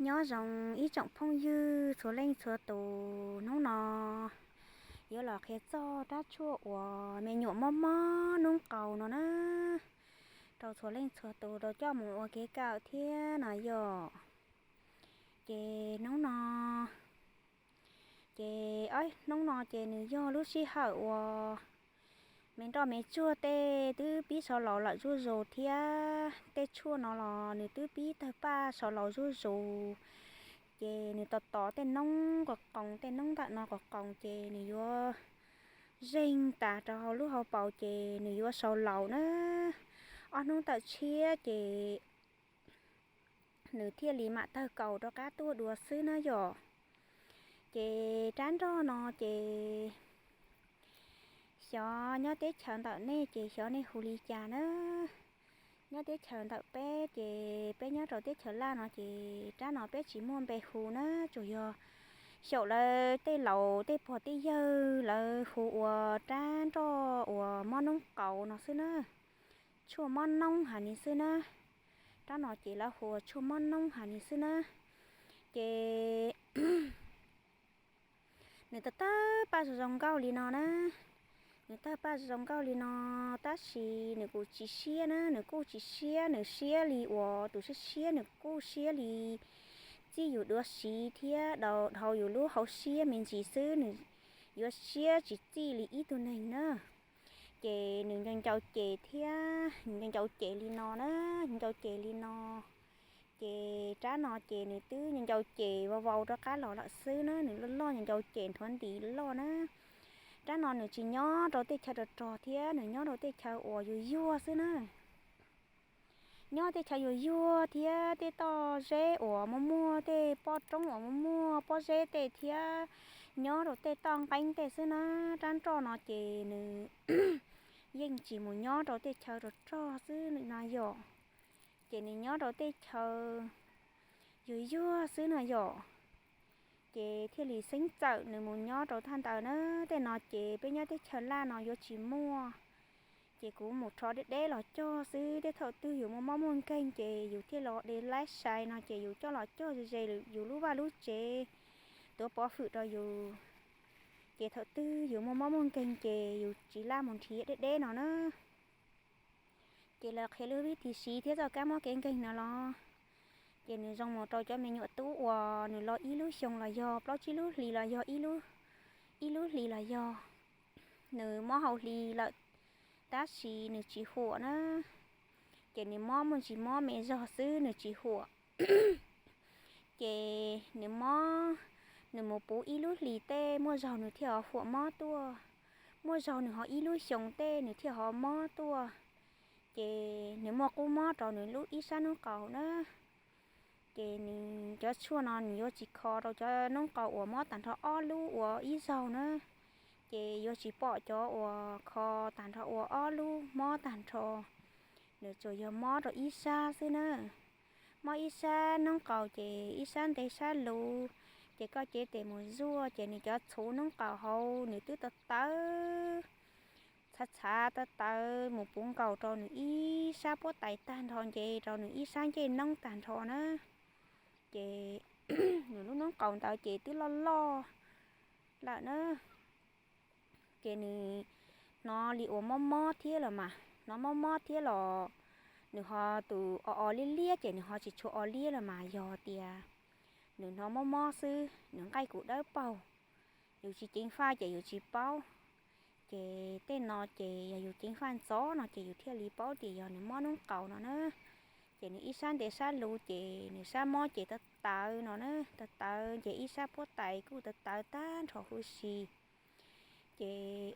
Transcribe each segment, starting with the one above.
Nyob zoo ib tsoom phooj ywg txhua leej txhua tus, hnub no yuav los qhia txog rab tshuaj uas me nyuam mob mob noob qaus no na, rau txhua leej txhua tus tau coj mus ua kev kawm thiab no yom. Ces hnub no, ces hnub no ces nws yog lub sij hawm uas me nroj me tsuag tej twb pib sau laus lawm zuj zus thiab tej tshuaj no los nws twb pib tawg paj sau laus zuj zus. Ces nws tos tos tej noob qos qoos, tej noob ntawm no qos qoos ces nws yuav zeeg tas rau hauv lub hauv paus ces nws yuav sau laus na. Ob hnub tawm tshiab ces nws thiaj li mam tawg kaus rov qab tuaj dua xwb na yom. Ces rab nroj no ces xyov nyob teb chaws ntawm nej ces xyov nej hu li cas na. Nyob teb chaws ntawm peb ces peb nyob rau teb chaws Laj no ces rab no peb tsis muaj npe hu na, tsuas yog xyaum lawv tej laus tej pog tej yawg lawv hu ua rab nroj uas mob noob qaus no xwb na. Tshuaj mob noob has ni xwb na. Rab no ces lawv hu ua tshuaj mob noob has ni xwb na. Ces nws tawg tawg paj zoo zoo nkauj li no na. Nws tawg paj zoo zoo nkauj li no, tab sis nws kuj tsis siab na, nws kuj tsis siab, nws siab li uas tus siab siab nws kuj siab li txij yus duav siv thiab dhau yus lub hauv siab me ntsis xwb, nws yuav siab tsis txij li ib tug neeg na. Ces nws ncau ncau ces thiab, nws ncau ncau ces li no na, ncau ncau ces li no. Ces rab no ces nws twb ncau ncau ces vau vau rov qab los lawm xwb na, nws loj loj ncau ncau ces nrhuav ntis loj na. Rab no nws tsis nyob rau tej chaw rog rog thiab, nws nyob rau tej chaw uas yuag yuag xwb na. Nyob tej chaw yuag yuag thiab tej toj zeb uas muaj muaj tej pob roob uas muaj muaj pob zeb tej thiab nyob rau tej toj nqeeb tej xwb na. Rab nroj no ces nws yeej tsis mus nyob rau tej chaw rog rog xwb no yom. Ces nws nyob rau tej chaw yuag yuag xwb no yom. Ces thiaj li xeeb txawm nws mus nyob rau thaj ntawd na. Tej no ces peb nyob teb chaws Laj no yuav tsis muaj. Ces kuv mus rho deb deb los cog xwb, tej thaum twg yus muaj mob muaj nkeeg ces yus thiaj los de laib sai no ces yus coj los cog ze ze yus lub vaj lub tsev, tuav pov hwm rau yus. Ces thaum twg yus muaj mob muaj nkeeg ces yus tsis laj mus nrhiav deb deb no na. Ces lawv qhia lub vib tis siv thiab txoj kab mob kev nkeeg no los, ces nws zoo mus rau cov me nyuam tub uas nws los ib lub xyoo los yog plaub tsib lub hlis los yog ib lub hlis los yog nws mob hauv hli lawm, tab sis nws tsis huam na. Ces nws mob muaj ntsis mob me zog xwb, nws tsis huam. Ces nws mob, nws mus puv ib lub hlis tej muaj zaug nws thiaj ho huam mob tuaj, muaj zaug nws ho ib lub xyoo tej nws thiaj ho mob tuaj. Ces nws muaj qub mob rau nws lub ib sab noob qaus na. Ces nws cov tshuaj no nws yuav tsis kho rau cov noob qaus uas mob tag nrho ob lub ua ib zaug na. Ces yuav tsis pom cov uas kho tag nrho ua ob lub mob tag nrho. Nws tsuas yog mob rau ib sab xwb na. Mob ib sab noob qaus ces ib sab ntev sab luv, ces koj cev tes mus zuaj ces nws cov txhuv noob qaus hauv nws twb tawv tawv, txhav txhav tawv tawv mus puv nkaus rau nws ib sab puab tais tag nrho, nce rau nws ib sab ncej noob tag nrho na. Ces nws lub noob qaus ntawd ces twb loj loj lawm na. Ces nws hnov li uas mob mob thiab los mas, hnov mob mob thiab los nws ho tus o o liab liab ces nws ho tsis tshua o liab los mas yog tias nws hnov mob mob xwb, nws nqaij kuj dawb paug. Yus tsis ceev faj ces yus tsis paub. Ces tej no ces yog yus ceev faj ntxov no ces yus thiaj li paub tias yog nws mob noob qaus no na. Ces nws ib sab ntev sab luv ces nws sab mob ces tawv tawv no na, tawv tawv ces ib sab puab tais kuj tawv tawv tag nrho huv si. Ces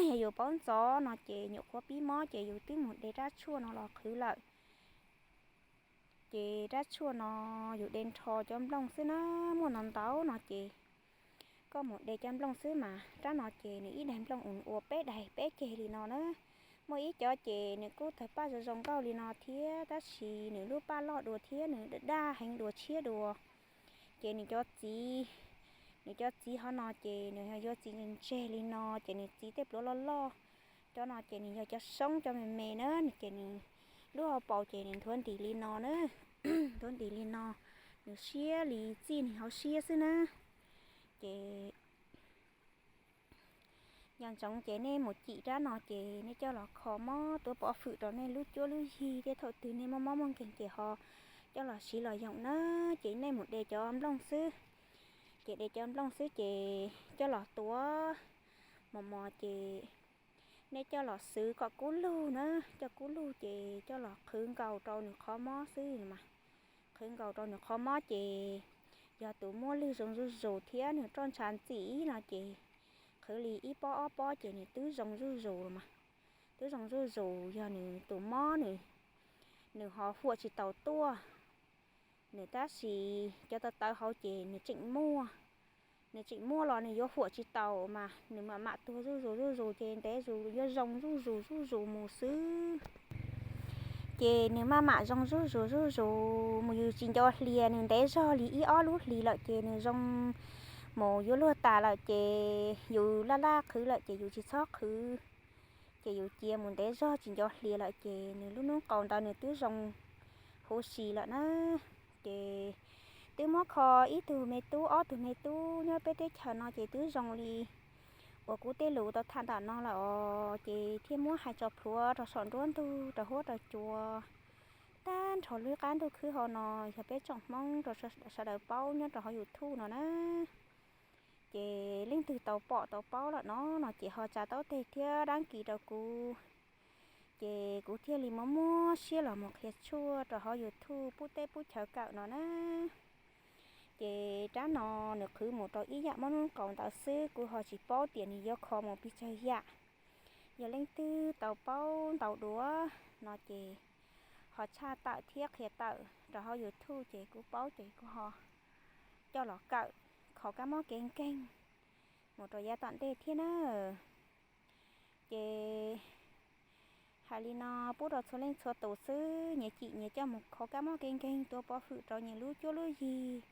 yog yus paub ntxov no ces nyuam qhuav pib mob ces yus twb mus de rab tshuaj no los qhwv lawm. Ces rab tshuaj no yus de nrho cov nplooj xwb na, muaj no ntau no ces koj mus de cov nplooj xwb mas. Rab no ces nws ib daig nplooj ua peb daig peb ceg li no na. Muaj ib cov ces nws kuj tawg paj zoo zoo nkauj li no thiab, tab sis nws lub paj loj dua thiab nws daj daj heev dua tshiab dua. Ces nws cov txiv, nws cov txiv hov no ces nws yuav txiv ntseg li no, ces nws txiv tej pluav loj loj. Cov no ces nws yog cov soob cov me me na, ces nws lub hauv paus ces nws nthuav ntim li no na, nthuav ntim li no. nws siab li txij nws hauv siab xwb na. Ces nco ntsoov ces nej mus cim rab no ces nej coj los kho mob tuav pov hwm rau nej lub cuab lub yig thiab thaum twg nej muaj mob muaj nkeeg ces ho coj los siv los yoom na. Ces nej mus de cov nplooj xwb, ces de cov nplooj xwb ces coj los tuav mos mos ces nej coj los xwv kom kub lug na, coj kub lug ces coj los qhwv nkaus rau nws qhov mob xwb mas. Qhwv nkaus rau nws qhov mob ces yog tus muaj lwg zoo zuj zus thiab nws roj ntsha ntxim no ces qhwv li ib pob ob pob ces nws twb zoo zuj zus los mas. Twb zoo zuj zus, yog nws tus mob nws, nws ho huam tsis tau tuaj. Nws tab sis cov taw tawv hauv ces nws tseem muaj, nws tseem muaj los nws yuav huam tsis tau mas nws mam mam tuag zuj zus zuj zus ces ntev zus yuav zoo zuj zus zuj zus mus xwb. Ces nws maj mam zoo zuj zus zuj zus mus, yus tsis nco hlias nws ntev zog li ib ob lub hlis lawm ces nws zoo mus yuav luag tas lawm ces yus laj laj qhwv lawm ces yus tsis txhob qhwv. Ces yus cia mus ntev zog tsis nco hlias lawm ces nws lub noob qaus ntawd nws twb zoo huv si lawm na. Ces twb muab kho ib tug me tub ob tug me tub nyob peb teb chaws no ces twb zoo li uas kuv tej lus tau tham ntawm no lawm os. Ces thiaj muab hais tso plhuav rau saum nruab ntug rau huab rau cua tag nrho lub qab ntuj khwb hauv no, yog peb tsoom Hmoob rau sawv daws paub nyob rau hauv YouTube no na. Ces leej twg tau pom tau paub lawm no no ces ho tsa taub teg thiab dab kis rau kuv. Ces kuv thiaj li muab muab siab los mus qhia tshuaj rau hauv YouTube pub teb pub chaw kawm no na. Ces rab no nws qhwv mus rau ib yam mob noob qaus ntawd xwb, kuv ho tsis paub tias nws yuav kho mus pes tsawg yam. Yog leej twg tau paub ntau dua no ces ho tshaj tawm thiab qhia tawm rau hauv YouTube ces kuv paub ces kuv ho coj los kawm kho kab mob kev nkeeg mus rau yav tom ntej thiab na. Ces hais li no pub rau txhua leej txhua tus xwb, nyias cim nyias coj mus kho kab mob kev nkeeg tuav pov hwm rau nyias lub cuab lub yig.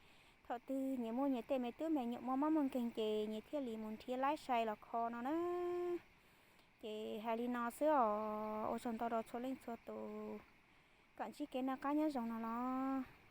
Thaum twg nyias muaj nyias tej me tub me nyuam muaj mob muaj nkeeg ces nyias thiaj li mus nrhiav laib sai los kho no na. Ces hais li no xwb os, ua tsaug ntau rau txhua leej txhua tus, kom ntsib kev noj qab nyob zoo no los.